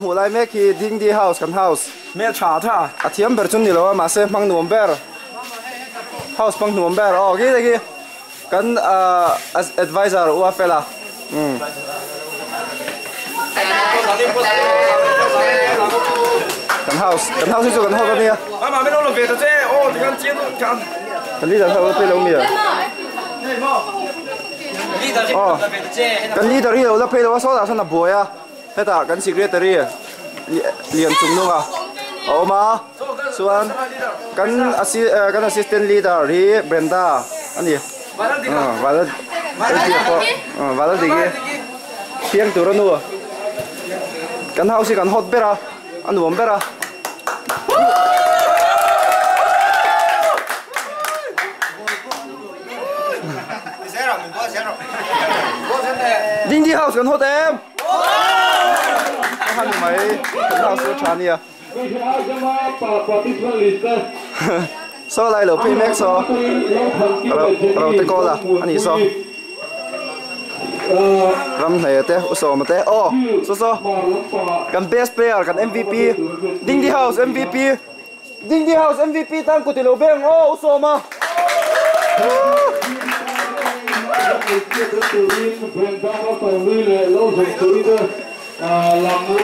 Hmuh lai mek hi Dingdi House kan house. Hmel tha tha. A thiam ber chu ni lo a mahse hmang nuam ber. House hmang nuam ber aw khi te khi kan advisor u a fel a. Umm. Kan house kan house hi chu kan hawk a nia. Kan leader ho pe lo mi a. Aw kan leader hi lo la phei lo a sawtah sawn a buai a. Hetah kan secretary lian chung nunga a awm a chuan kan kan assistant leader hi Brenda a ni Valadiki thiang tur a nu kan house hi kan hot ber a a nuam ber a. Dingdi house kan hot em. Ka han mai kan house chu tha nia. Saw lai lo phei mek saw ro ro te kawl a ani saw ram hnei te u sawma te aw saw saw kan best player kan MVP Dingdi house MVP Dingdi house MVP tan kut ilo beng aw u sawma.